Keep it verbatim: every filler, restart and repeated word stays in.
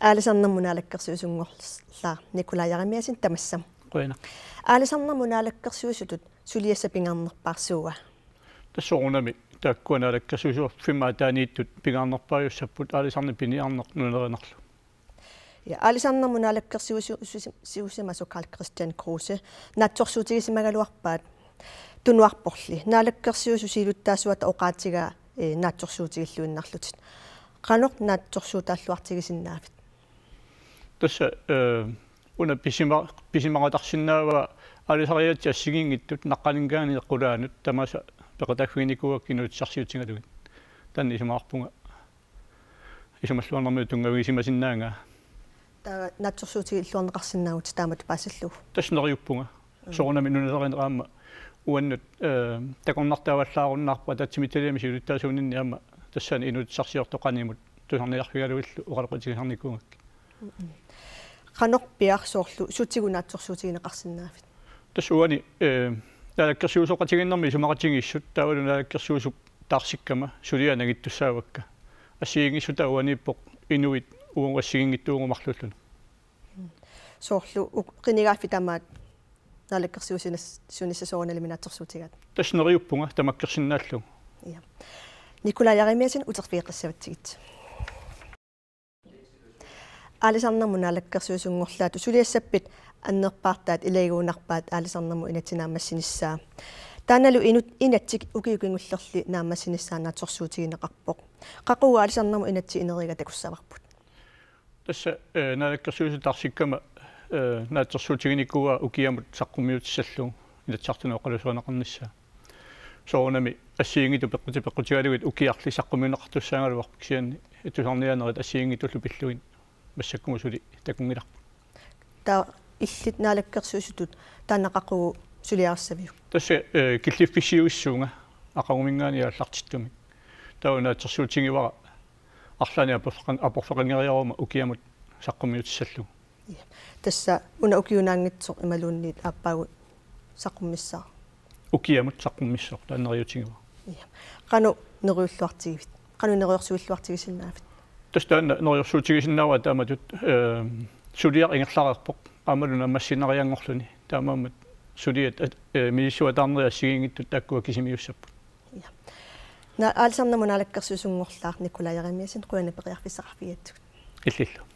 Aalisarnermut Naalakkersuisunngorlaaq Nikolaj Jeremiassenip tamassa. Qujanaq. Aalisarnermut Naalakkersuisutut suliassat pingaarnerpaat suua? Tassa soorunami taakkua naalakkersuisoqarfimmut ataaniittut pingaarnerpaajussapput aalisarneq piniarneq nunerinerlu. Ja aalisarnermut naalakkersuisu-, susi-, susimasoq Karl-Kristian Kruse naatsorsuutigisimagaluarpaat tunuarporli. Naalakkersuisut siulittaasuata oqaatigaa, eh, naatsorsuutigilluinnarlutit. Qanoq naatsorsuutaalluartigisinnaavit? Tassa, eh, una pisima-, pisimaqattaarsinnaavaa aalisariaatsit assigiinngitsut naqqaninngaanniit qulaanut tamaasa peqataaffiginikuuakka inuutissarsiutigalugit. Taanna isumaqarpunga isumalluarnermini tunngavigisimasinnaangaa. Taava naatsorsuutigilluarneqarsinnaavutit taamatut paasillugu? Tassa neriuppunga. Mm. Soorunami nunalerineq aamma uannut, eh, takornartaavallaarunnaarpoq, ataatsimiititaliami siulittaasuuninni aamma tassani inuutissarsiortoq qanimut tusarniarfigalugillu oqaloqatigisarnikuugakkit. Mm-mm. Qanorpiaq soorlu sutigut naatsorsuutigineqarsinnaavit? Tassa uani, eh, naalakkersuisooqatigiinnermi isumaqatigiissut taavalu naalakkersuisup taarsikkama suliat nangittussaavakka. Assigiinngissutaat uaniippoq inuit uagut assigiinngitsuugut marluulluni. Soorlu uk-, qinigaaffik tamaat naalakkersuisunis-, sunissaq soorunalimi naatsorsuutigaat? Tassa neriuppunga tamakkersinnaallugu. Ja. Nikolaj Jeremiassen, uterfigeqqissavatsigit. Aalisarnermut naalakkersuisunngorlaatut suliassappit annerpaartaat ilagigunarpaat aalisarnermut inatsit naammassinissaa. Taannalu inut-, inatsit ukiut kingullerni naammassinissaa naatsorsuutigineqarpoq. Qaqugu aalisarnermut inatsit ineriigat takussavarput? Tassa, eh, naalakkersuisut taarsikkama, eh, naatsorsuutiginikuuaa ukiamut saqqummiutissallugu Inatsisartunut oqaluuserineqarnissaa. Soorunami assigiinngitsut peqquti-, peqqutigalugit ukiarli saqqummiunneqartussaagaluarput, kisianni tusarniaanerit assigiinngitsullu pillugit massakkumut suli takunngilarput. Taava illit naalakkersuisutut taanna qaqugu suliarissaviuk? Tassa, eh, killiffissiuissuunga aqaguminngaanniit aallartittumik. Taava naatsorsuutigivara arlaannik aporfeqan-, aporfeqanngeriaruma ukiamut saqqummiutissallugu. Ja. Tassa una ukiunaanngitsoq imaluunniit aappaagu saqqummissaaq? Ukiamut saqqummissoq taanna neriuutigivara. Ja. Qanoq neriulluartigivit? Qanoq neriorsuilluartigisinnaavit? Tassa taanna neriorsuutigisinnaavara taamatut, eh, suliaq ingerlareerpoq aammalu naammassinnarianngorluni. Taamaammat suliat, eh, misissuataarnerit assigiinngitsut taakkua kisimiussapput. Ja. Na-, aalisarnermut naalakkersuisunngorlaaq Nikolaj Jeremiassen, qujanaq periarfissaqarfigigatsigut. Illillu.